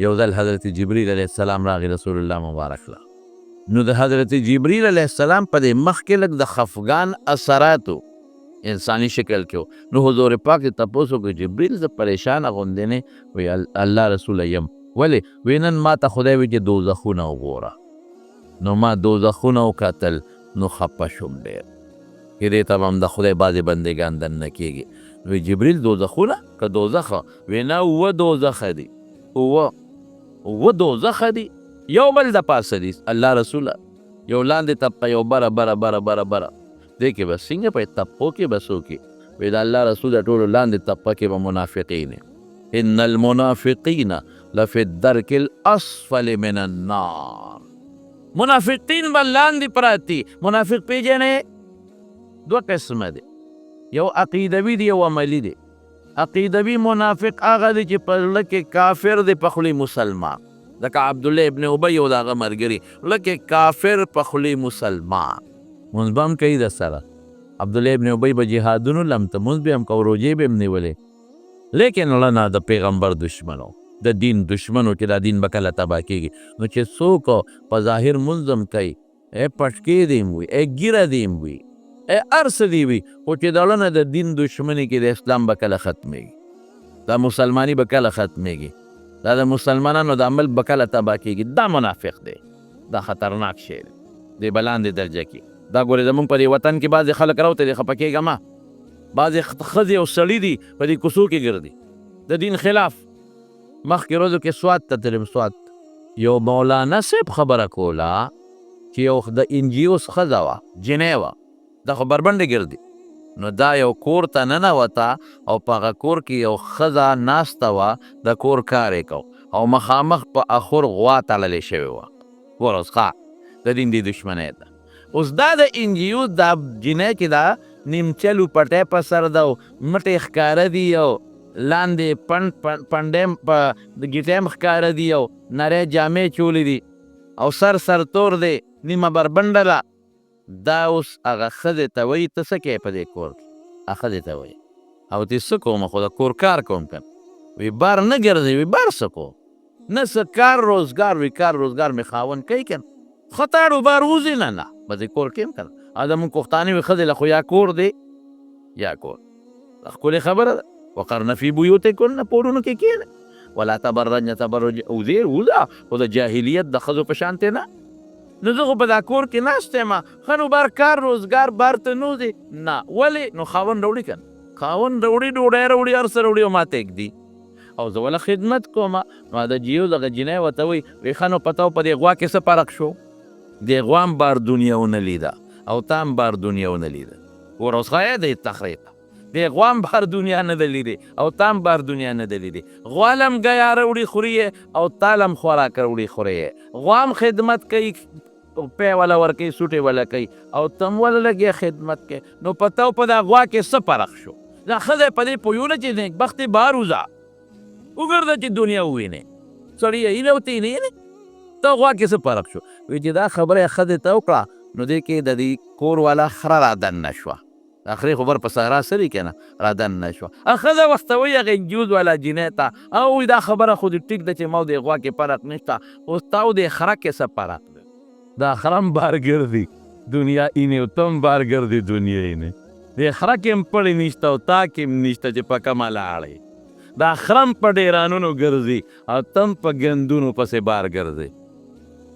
یو ځل حضرت جبریل علیه السلام راغی رسول الله مبارک له، نو د حضرت جبریل علیه السلام په دې مخ کې لږ د خفګان اثراتو انساني شکل کې. نو حضور پاک ته تپوس وکړ، جبریل زه پریشانه غوندې نه؟ وی الله رسول یم. ولې؟ وی نن ما ته خدای وی چې دوزخونه وګوره. نو ما دوزخونه وکتل نو خپه شوم ډېر، چې دې ته به هم د خدای بعضې بندګان دننه کېږي. وی جبریل دوزخونه که دوزخ؟ وی نه، اووه دوزخه دي، اووه اووه دوزخه دي، یو بل د پاسه دي. الله رسوله یو لاندې طبقه، یو بره بره بره بره بره، دې کې به څنګه په طبقو کې به څوک؟ وی د الله رسول ټولو لاندې طبقه کې به منافقین، ان المنافقین لفی الدرک الاسفل من النار. منافقین به لاندې پراتی. منافق پیژنې؟ دوه قسمه دي، یو عقیدوي دی، یو عملی دی. عقیدوي منافق هغه دی چې په زړه کې کافر دی، په خولې مسلمان، لکه عبدالله ابن ابی او د هغه ملګري، زړه کې کافر، په خولې مسلمان، مونځ به هم کوي. د سره عبدالله ابن ابی به جهادونو لم ته، مونځ به هم کو، روژې به هم نیولې، لیکن زړه نه د پیغمبر دشمنو، د دین دشمنو، چې دا دین به کله تباه کېږي. نو چې څوک په ظاهر مونځ هم کوي، ای پټکې دې هم وي، ای ږیره دې هم وي، ای هر څه دې وي، خو چې د زړه نه د دین دشمني کې، د اسلام به کله ختمېږي؟ دا مسلماني به کله ختمېږي؟ دا د مسلمانانو د عمل به کله تباه کېږي؟ دا منافق دی، دا خطرناک شی دی، دی به لاندې درجه کې. دا ګورې، زمونږ په دې وطن کې بعضې خلک راوتي دي، خفه کېږه مه، بعضې ښځې او سړي دي په دې کوڅو کې ګرځي د دین خلاف. مخکې ورځو کې سوات ته تلم، سوات یو مولانا صاحب خبره کوله چې یو د NGOs ښځه وه، جنۍ وه، دا خو بربنډې ګرځي. نو دا یو کور ته ننوته او په هغه کور کې یو ښځه ناسته وه، د کور کار یې کو او مخامخ په اخور غوا تړلې شوې وه. ګوره اوس ښه د دین دې دښمنۍ ته. اوس دا د NGO دا جنۍ چې دا نیمچه لوپټی په سر ده او مټې ښکاره دي او لاندې پنډ پنډی په ګیټی هم ښکاره دي او نری جامې چولې دي او سر سرتور دی، نیمه بربنډه ده، دا اوس هغه ښځې ته وایي، ته څه کوې په دې کور کې؟ هغه ښځې ته وایي، او ته څه کوم؟ خو د کور کار کوم که نه. وی بار نه ګرځې؟ وی بار څه کوم، نه څه کار روزګار. وی کار روزګار مې خاوند کوي که نه. ښه تاړو بار وځي؟ نه نه، په دې کور کې یم که نه. زموږ پښتانه وي ښځې له خو یا کور دی یا کور. دا ښکلې خبره ده، وقرن فی بیوتکن، کورونو کې کښېنئ، ولا تبرجن تبرج، وځې وځه، خو د جاهلیت د ښځو په شانتې نه. نو زه خو په دا کور کې ناست یم. ښه نو بار کار روزګار بار ته نه وځې؟ نه. ولې؟ نو خاوند راوړي که نه، خاوند راوړي، ډوډۍ راوړي، هر څه راوړي او ماته یې ږدي او زه وله خدمت کوم. نو د جیو دغه جینۍ ورته وایي، وی ښه نو په تا او په دې غوا کې څه فرق شو؟ دې غوا هم بار دنیا ونه لیده او تا هم بار دنیا ونه لیده. ګوره اوس ښه دی تخریب ته، دې غوا هم بار دنیا نه ده لیدې او تا هم بار دنیا نه ده لیدې. غوا له هم ګیا راوړي خوري یې او تا له هم خوراک راوړي خوري یې. غوا هم خدمت کوي، پی وله ورکوي، سوټې وله کوي او ته هم وله لګیا خدمت کوې. نو په تا او په دا غوا کې څه فرق شو؟ دا ښځه په دې پوهیونه چې نېکبختې، بار وځه، وګرځه چې دنیا ووینې، سړی یې اینه او ته یې نه، ته غوا کې څه فرق شو؟ وی چې دا خبره یې ښځې ته وکړه، نو دې کې د دې کور والا خره را دننه شوه. د خرې خو بر په صحرا سري که نه، را دننه شوه. ښځه ورته وایي هغې جوز والا جینۍ ته، او وایي دا خبره خو دې ټیک ده چې ما او دې غوا کې فرق نشته، خو ستا او دې خره کې څه فرق دی؟ دا خره هم بار ګرځي دنیا اینې او ته هم بار ګرځي دنیا اینې. دې خره کې هم پړې نشته او تا کې هم نشته چې په کومه لاړې. دا خره هم په ډېرانونو ګرځي او ته هم په ګندونو پسې بار ګرځې.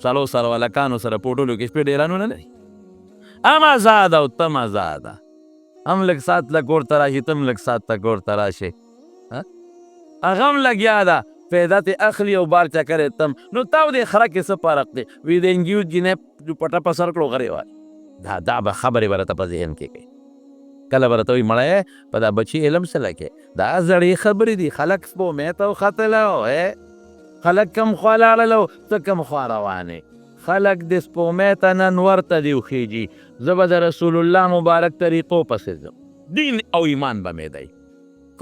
څلور سره هلکانو سره پوټولو کې شپې ډېرانونه لري، هم ازاده او ته هم ازاده، هم لږ ساعت له کور ته راشي، ته هم لږ ساعت ته کور ته راشې، هغه هم لګیا ده فایده ترې اخلي او بار چکر یې تم. نو تا او دې خره کې څه فرق دی؟ وی د انجیو جینۍ دوپټه په سر کړو غرې وای. دا دا به خبرې به راته په ذهن کې کوي، کله به راته وایي، مړی په دا بچي علم څه لګې، دا زړې خبرې دي، خلک سپومې ته وختل او خلک کم خوا لاړل او ته کم خوا روانې. خلک د سپومې ته نه نور ته دې وخیږي، زه به د رسول الله مبارک طریقو پسې ځم، دین او ایمان به مې دی.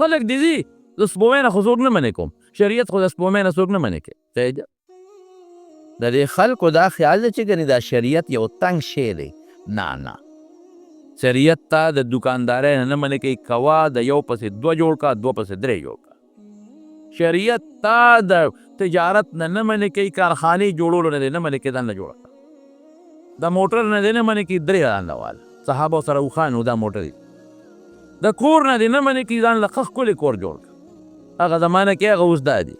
خلک دې ځي، د سپومې نه خو څوک نه منې کوم، شریعت خو د سپومې نه څوک نه منې کوي. د دې خلکو دا خیال دی چې ګنې دا شریعت یو تنګ شی دی. نه نه، شریعت ته د دکاندارۍ نه نه منې کوي، کوه د یو پسې دوه جوړ کا، دوه پسې درې جوړ کا. شریعت تا د تجارت نه نه منې کوي، کارخانې جوړولو نه دې نه منې کوي، ځان له جوړه کړه. د موټر نه دې نه منې کوي، درې ځان له واله. صحابه سره اوښان وو، دا موټر دي. د کور نه دې نه منې کوي، ځان له ښه ښکلی کور جوړ کړه. هغه زمانه کې هغه اوس دا دي.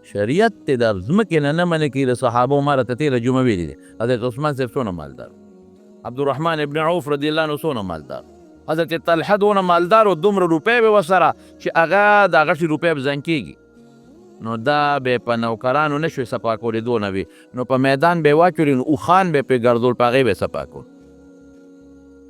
شریعت ته د ځمکې نه نه منې کوي. د صحابو ما راته تېره جمعه ویلي دي، حضرت عثمان صاحب څونه مالدار، عبدالرحمن ابن عوف رضی الله عنه څونه مالدار، حضرت طلحه دونه مالدار و، دومره روپۍ به ورسره چې هغه دا غټې روپۍ به زنګ کېږي، نو دا به په نوکرانو نه شوې صفا کولې، دونه وي، نو په میدان به یې واچولې، نو اوښان به یې پرې ګرځول، په هغې به یې صفا کول.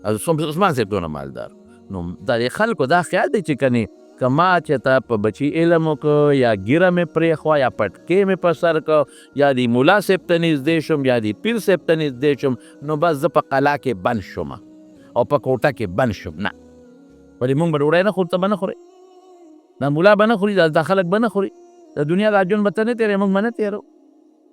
حضرت عثمان صاحب دونه مالدار. نو د دې خلکو دا خیال دی چې کنې که ما چې ته په بچي علم وکړ، یا ږیره مې پرېښوه، یا پټکی مې په سر کړ، یا دې ملا صاحب ته نږدې شوم، یا دې پیر صاحب ته نږدې شوم، نو بس زه په قلا کې بند شوم او په کوټه کې بند شوم. نه، ولې مونږ به ډوډۍ نه خورو، ته به نه خورې، دا ملا به نه خوري، دا خلک به نه خوري، د دنیا دا ژوند به ته نه تېرې، مونږ به نه تېرو.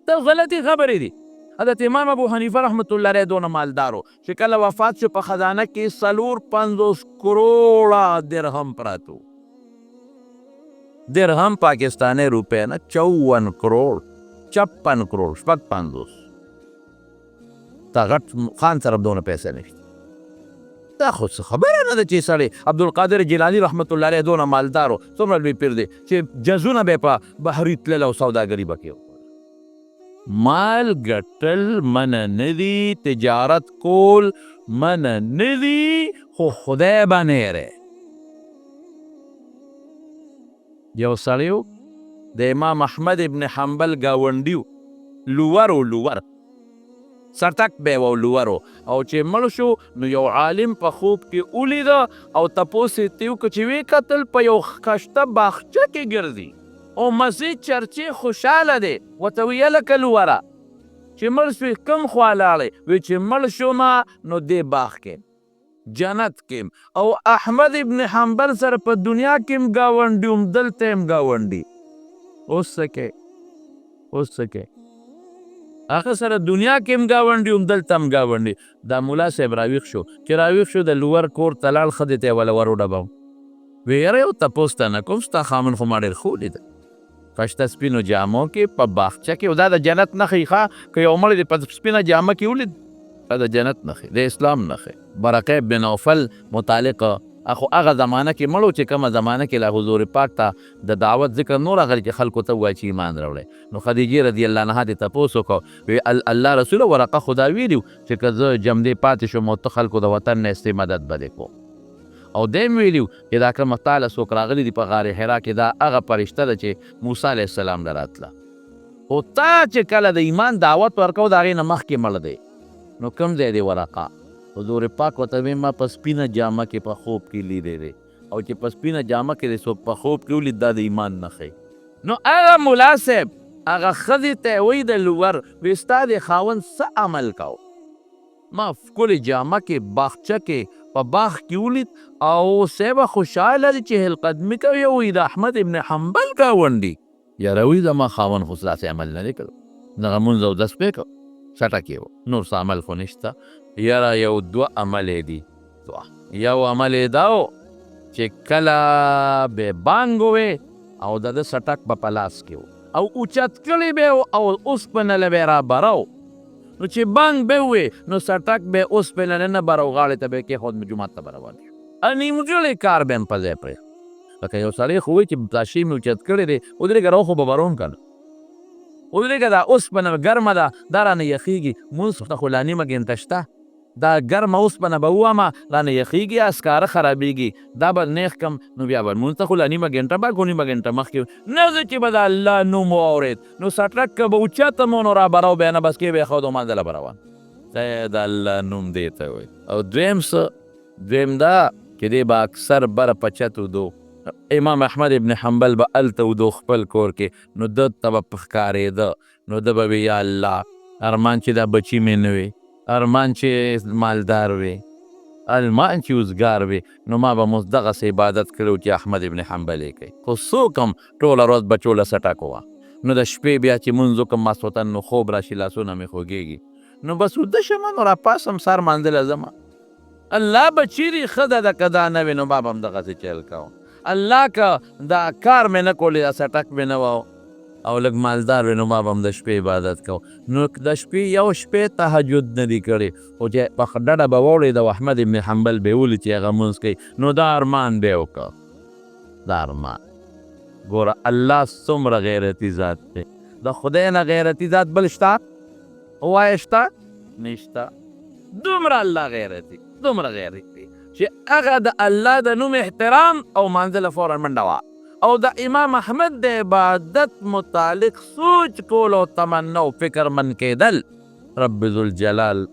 دا غلطې خبرې دي. حضرت امام ابو حنیفه رحمت الله علیه دونه مالدار و چې کله وفات شو په خزانه کې 54 کروړه درهم پراته وو. درهم پاکستاني روپۍ نه، 54 کروړ، 56 کروړ، 56. تا غټ خان سره دونه پیسې نشته. دا خو څه خبره نه ده چې سړی عبدالقادر جیلاني رحمت الله علیه دونه مالدار و، څومره لوی پیر دی چې جزونه به په بحري تلل او سوداګري به کوي. مال ګټل منع نه دي، تجارت کول منع نه دي، خو خدای به نه یری. یو سړی و د امام احمد ابن حنبل ګاونډي و، لور و، لور سرتک به و، لور و، او چې مړ شو نو یو عالم په خوب کې ولیده او تپوس یې ترې وکړ چې ویې کتل په یو ښکشته باغچه کې ګرځي او مزې چرچې خوشحاله دی. ورته ویې هلکه لوره چې مړ شوې کوم خوا لاړې؟ وی چې مړ شوم نو دې باغ کې جنت کې، او احمد ابن حنبل سره په دنیا کې هم ګاونډي وم، دلته هم ګاونډي. اوس څه کوې؟ اوس څه کوې؟ هغه سره دنیا کې هم ګاونډي وم، دلته هم ګاونډي. دا ملا صاحب راویښ شو، چې راویښ شو د لور کور ته لاړ، ښځې ته یې وله ور وډبوم. وی یاره یو تپوس ته نه کوم، ستا خاوند خو ما ډېر ښه ولیده، ښایسته سپینو جامو کې په باغچه کې، او دا د جنت نښې ښه، که یو مړی دې په سپینه جامه کې ولید، دا د جنت نښې، د اسلام نښې. برقه بن نوفل متعلق خو هغه زمانه کې مړ و چې کومه زمانه کې لا حضور پاک ته د دعوت ذکر نور راغلی چې خلکو ته ووایي چې ایمان راوړی. نو خدیجې رضی الله عنها دې تپوس وکړ، وی الله رسوله ورقه خو دا ویلي چې که زه جمدې پاتې شوم او ته خلکو د وطن نه ایستې مدد به دې کوم. او دی هم ویلي چې دا کومه تا له څوک راغلي دي په غار حرا کې، دا هغه فرشته ده چې موسی علیه السلام له راتله، خو تا چې کله د ایمان دعوت ورکاو د هغې نه مخکې مړ دی، نو کوم ځای دی ورقه؟ حضور پاک ورته وی ما په سپینه جامه کې په خوب کې لیدی دی، او چې په سپینه جامه کې دې څوک په خوب کې ولید دا د ایمان نښې. نو هغه ملا صاحب هغه ښځې ته وایي د لور، وی ستا د خاوند څه عمل کاو؟ ما ښکلې جامه کې باغچه کې په باغ کې ولید او صاحب خوشحاله دی چې هلقدمي کوي او د احمد ابن حنبل ګاونډي. یاره وایي زما خاوند خو داسې عمل نه دی کړی، دغه مونځ او دس پرې کړ، څټک یې و، نور څه عمل خو نشته. یاره یو دوه عمل یې دي، دوه. یو عمل یې دا و چې کله به بانګ ووې او د ده څټک به په لاس کې و او اوچت کړی به و او اوسپنه له به یې رابره و، نو چې بانګ به ووې نو څټک به یې اوسپنه له نه بره و غاړې ته به یې کېښود، جومات ته به روان شو. نیمګړی کار به یې هم په ځای پرېښود. لکه یو سړی خو وایي چې دا شی مې اوچت کړی دی، ودرېږه راو خو به بروم که نه، ودرېږه دا اوسپنه ګرمه ده، دا رانه یخېږي، مونځ ته خو لا نیمه ګنټه شته، دا ګرمه اوسپنه به ووهمه رانه یخېږي، اسکاره خرابېږي، دا به نیغ کم، نو بیا به مونځ ته خو لا نیمه ګنټه باکو، نیمه ګنټه مخکې نه زه چې به د الله نوم واورېد نو څټک که به اوچت هم و نو رابرو به نه، بس کې به یې ښود او مانځه له به روان. د الله نوم دې ته وایي. او دویم څه؟ دویم دا چې دی به اکثر بره په چت ودو، امام احمد ابن حنبل به هلته ودو خپل کور کې، نو ده ته به ښکارېده، نو ده به وي یا الله ارمان چې دا بچی مې نه وي، ارمان چې مالدار وي، ارمان چې اوزګار وي، نو ما به مو دغسې عبادت کړی و چې احمد ابن حنبل یې کوي. خو څوک هم ټوله ورځ بچو له څټک وه، نو د شپې بیا چې مونځ وکړم ماسخوتن نو خوب راشي، لاسونه مې خوږېږي، نو بس وده شم نو راپاڅم سهار مانځه له ځمه. الله به چیرې ښه ده که دا نه وي نو ما به هم دغسې چل کوم. الله که دا کار مې نه کولې، دا څټک مې نه وو او لږ مالدار وې، نو ما به هم د شپې عبادت کو. نو د شپې یو شپې تهجد نه دی کړی، خو چې په ډډه به ووړېده او احمد ابن حنبل به یې ولید چې هغه لمونځ کوي، نو دا ارمان به یې وکړ. دا ارمان ګوره، الله څومره غیرتي ذات دی. د خدای نه غیرتي ذات بل شته؟ ووایه، شته؟ نشته. دومره الله غیرتي، دومره غیرتي چې هغه د الله د نوم احترام او مانځه له فورا منډه وه، او د امام احمد د عبادت متعلق سوچ کول او تمنا او فکر من کېدل، رب ذوالجلال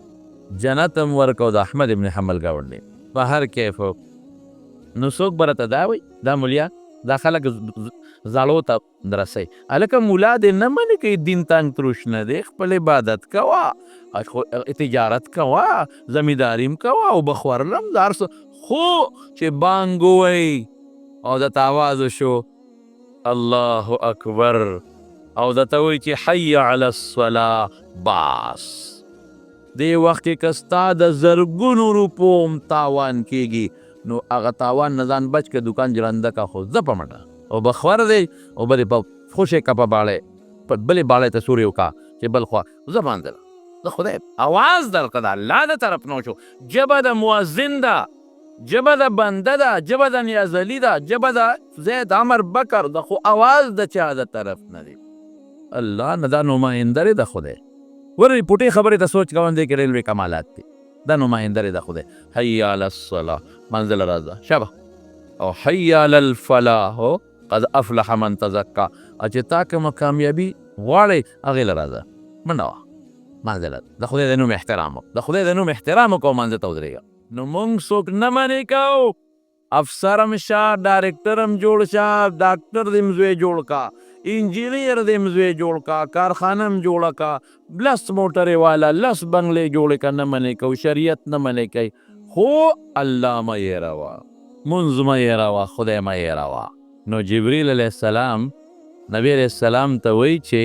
جنت هم ورکړ او د احمد ابن حنبل ګاونډی. په هر کیف، نو څوک به راته دا وایي، دا مولیا دا خلک زړو ته درسوي. هلکه، مولا دې نه منې کوي، دین تنګ تروش نه دی. خپل عبادت کوه، تجارت کوه، زمینداري هم کوه او بخورلم د هر څه، خو چې بانګ ووایي او درته اواز وشو الله اکبر او درته وایي چې حي علی الصلاة، بس دې وخت کې که ستا د زرګونو روپو هم تاوان کېږي، نو هغه تاوان نه ځان بچ که، دوکان ژرنده که، خو ځه په منډه او بخور دی او بلې په خوشې که، په باړې په بلې باړې ته سوري وکا چې بل خوا ځه مانځله. د خدای اواز درته د الله د طرف نه وشو، ژبه د مؤذن ده، ژبه د بنده ده، ژبه د نیازلی ده، ژبه د زید، عمر، بکر ده، خو اواز د چا د طرف نه دی؟ الله نه. دا نماینده دی د خدای. ورې پوټې خبرې ته سوچ کوم، دې کې ډېر لوی کمالات دي. دا نماینده دی د خدای. حي علی الصلاة، منزل راځه شابه، او حي علی الفلاح، قد افلح من تزکا. چې تا کومه کامیابي غواړې، هغې له راځه، منډه وه منزله. د خدای د نوم احترام وکړه، د خدای د نوم احترام وکړه او مانځه ته ودرېږه. نو مونږ څوک نه منې کو، افسر هم شه، ډایرکټر هم جوړ شه، ډاکټر دې هم زوی جوړ کا، انجینیر دې هم زوی جوړ کا، کارخانه هم جوړه کا، لس موټرې والا، لس بنگلې جوړې کا، نه منې کو، شریعت نه منې کوي، خو الله مه هېروه، مونځ مه هېروه، خدای مه هېروه. نو جبریل علیه السلام نبی علیه السلام ته وایي چې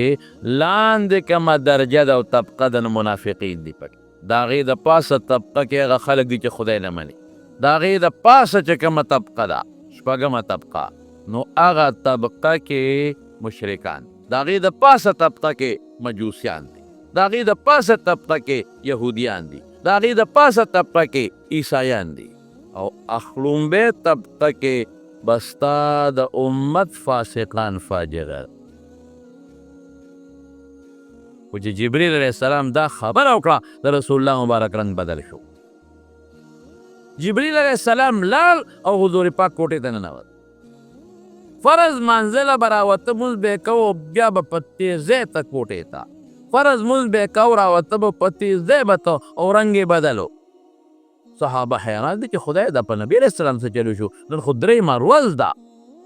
لاندې کومه درجه ده او طبقه ده، نو منافقین دي پکې. د هغې د پاسه طبقه کې هغه خلک دي چې خدای نه مني. د هغې د پاسه چې کومه طبقه ده، شپږمه طبقه، نو هغه طبقه کې مشرکان، د هغې د پاسه طبقه کې مجوسیان دي، د هغې د پاسه طبقه کې یهودیان دي، د هغې د پاسه طبقه کې عیسایان دي، او اخلومبه طبقه کې بستا د امت فاسقان، فاجران. خو چې جبرئیل علیه السلام دا خبره وکړه، د رسول الله مبارک رنګ بدل شو. جبرئیل علیه السلام لاړ او حضور پاک کوټې ته ننوت. فرض مانځله به راوته، مونځ به یې کوو، بیا به په تېزۍ ته کوټې ته. فرض مونځ به یې کوو، راوته به په تېزۍ به ته او رنګ یې بدلو. صحابه حیران دي چې خدای، دا په نبی علیه السلام څه چلو شو؟ نن خو درېیمه ورځ ده،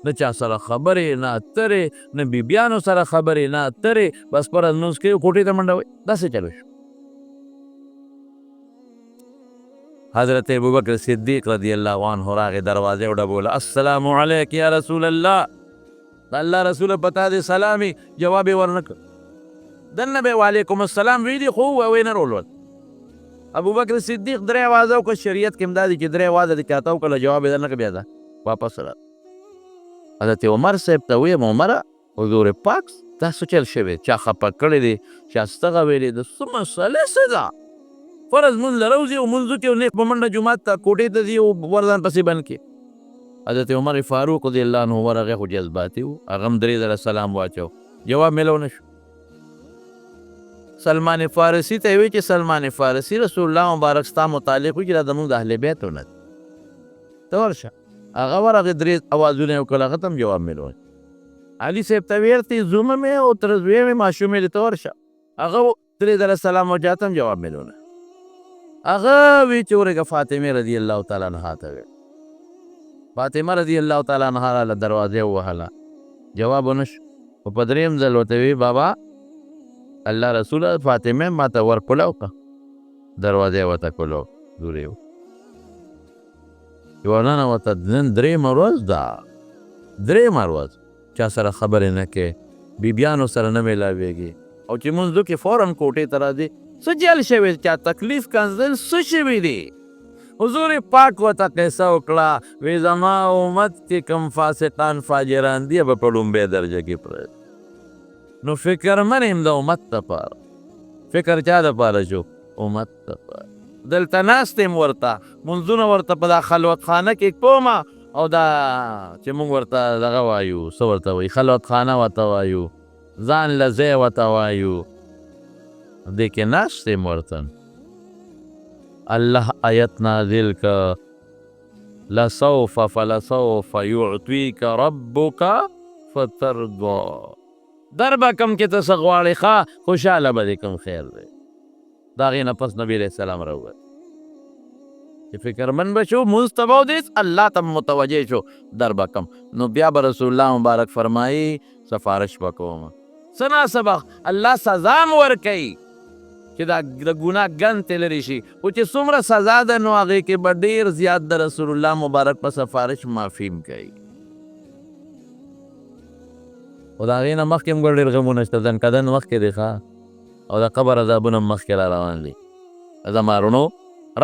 نه چا سره خبرې نه اترې، نه بیبیانو سره خبرې نه اترې، بس فرض لمونځ کوي، کوټې ته منډه وهي، دا څه چلو شو؟ حضرت ابوبکر صدیق رضی الله عنه راغی، دروازه وډبوله. السلام علیک یا رسول الله، د الله رسول، په تا دې سلامي. جواب یې ورنکړ. دننه به وعلیکم السلام ویلي، خو وې نه رولول. ابوبکر صدیق درې اوازه وکړه. شریعت کې هم دا دي چې درې اوازه دې چاته وکړه، جواب یې درنکړ، بیا ځه واپس را. حضرت عمر صاحب ته ویم، عمره، حضور پاک دا څه چل شوی؟ چا خفه کړی دی؟ چا ستغه ویلې د څه مسئله څه ده؟ فرض مونځ له راوځي او مونځ وکړي او نیغ په منډه جومات ته، کوټې ته ځي او ورځان پسې بند کړي. حضرت عمر فاروق رضی الله عنه ورغی، خو جذباتي و، هغه هم درې ځله سلام واچو، جواب میلو نه شو. سلمان فارسی ته وی چې سلمان فارسی، رسول الله مبارک ستا متعلق وی چې دا زموږ د اهل بیتو نه دی، ته ورشه. هغه ورغی، درې اوازونه یې وکړل، هغه ته هم جواب میلو. علي صاحب ته ویرتې، زومه مې او تر زوی مې ماشومې دې، ته ورشه. هغه درې ځله سلام واچو، ته هم جواب میلو نه. هغه وی چې ورګه فاطمه رضی الله تعالی عنها ته وی. فاطمه رضی الله تعالی عنها راله، دروازه ووهله، جواب ونه شو. خو په دریم ځل ورته وی، بابا، الله رسول، فاطمه ما ته ور کولاو که. دروازه ورته کولو دورې ورننوته. نن درېیمه ورځ ده، درېیمه ورځ چا سره خبرې نه کې، بیبیانو سره نه میلاویږي، او چې مونځ وکړي فورا کوټې ته راځي. څه جل شوی؟ چا تکلیف کنځل څه شوي دي؟ حضور پاک ورته قصه وکړه، وی زما امت کې کوم فاسقان فاجران دي به په لومبۍ درجه کې پروت. نو فکرمن یم د امت دپاره. فکر چا دپاره شو؟ امت دپاره. دلته ناست یم ورته، منځونه ورته په دا خلوتخانه کې کومه، او دا چې موږ ورته دغه وایو، څه ورته وایي، خلوتخانه ورته وایو، ځان له ځای ورته وایو، دې کې ناست یم ورته. الله آیت نازل که، لسوف فلسوف یعطیک ربک فترضا. در به کم کې ته څه غواړې، ښه خوشحاله به دې کم، خیر دی. د هغې نه پس نبي علیه السلام راووت چې فکرمن به شو، مونځ ته به ودرېد، الله ته به متوجه شو، در به کم. نو بیا به رسول الله مبارک فرمایي سفارش به کوم، څه نا څه به الله سزا هم ورکوي چې دا د ګناه ګند ترې لرې شي، خو چې څومره سزا ده نو هغې کې به ډېر زیات د رسول الله مبارک په سفارش معافي هم کوي. خو د هغې نه مخکې هم ګوره ډېر غمونه شته، ځنکدن مخکې دی ښه، او د قبر عذابونه هم مخکې را روان دي. زما وروڼو،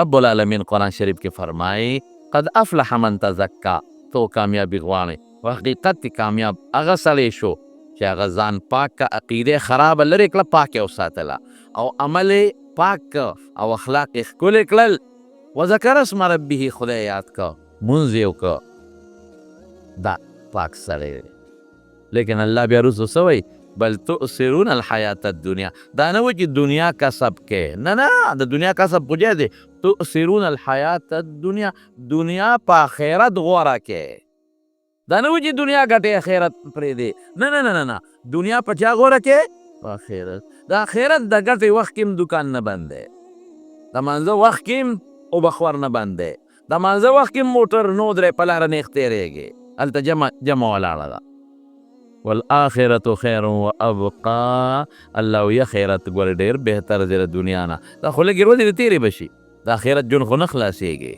رب العالمین قرآن شریف کې فرمایي قد افلح من تزکا، تو کامیابي غواړې. په حقیقت کې کامیاب هغه سړی شو چې هغه ځان پاک که، عقیده خرابه لرې کړه، پاک یې وساتله، او عمل یې پاک که، او اخلاق یې ښکلي کړل، وذکر اسم ربه، خدای یاد که، مونځ یې وکړه، دا پاک سړی دی. لیکن الله بیا وروسته څه وایي؟ بل تؤثرون الحیات الدنیا. دا نه وایي چې دنیا کسب کې، نه نه، د دنیا کسب خو جایز دی. تؤثرون الحیات الدنیا، دنیا په آخرت غوره کې. دا نه وایي چې دنیا ګټې آخرت پرېږدې، نه نه نه نه نه، دنیا په چا غوره کې؟ په آخرت. د آخرت د ګټې وخت کې هم دوکان نه بند دی، د مانځه وخت کې هم اوبخور نه بند دی، د مانځه وخت کې هم موټر نه ودرې، په لاره نېغ تېرېږي، هلته جمع ولاړه ده. والآخرة خیر و ابقا، الله وایي آخرت ګورې ډېر بهتر دی د دنیا نه، دا خو لږې ورځې دې تېرې به شي، د آخرت ژوند خو نه خلاصېږي.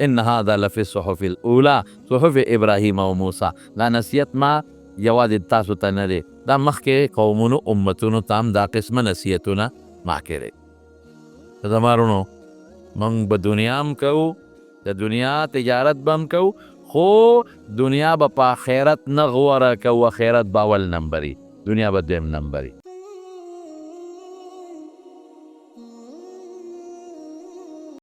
ان هذا لفي الصحف الاولى صحف ابراهیم او موسی. دا نصیحت ما یوازې تاسو ته نه دی، دا مخکې قومونو امتونو ته هم دا قسمه نصیحتونه ما کړی. زما وروڼو، موږ به دنیا هم کوو، د دنیا تجارت به هم کوو، خو دنیا به په آخرت نه غوره کوو، آخرت به اول نمبري، دنیا به دویم نمبري.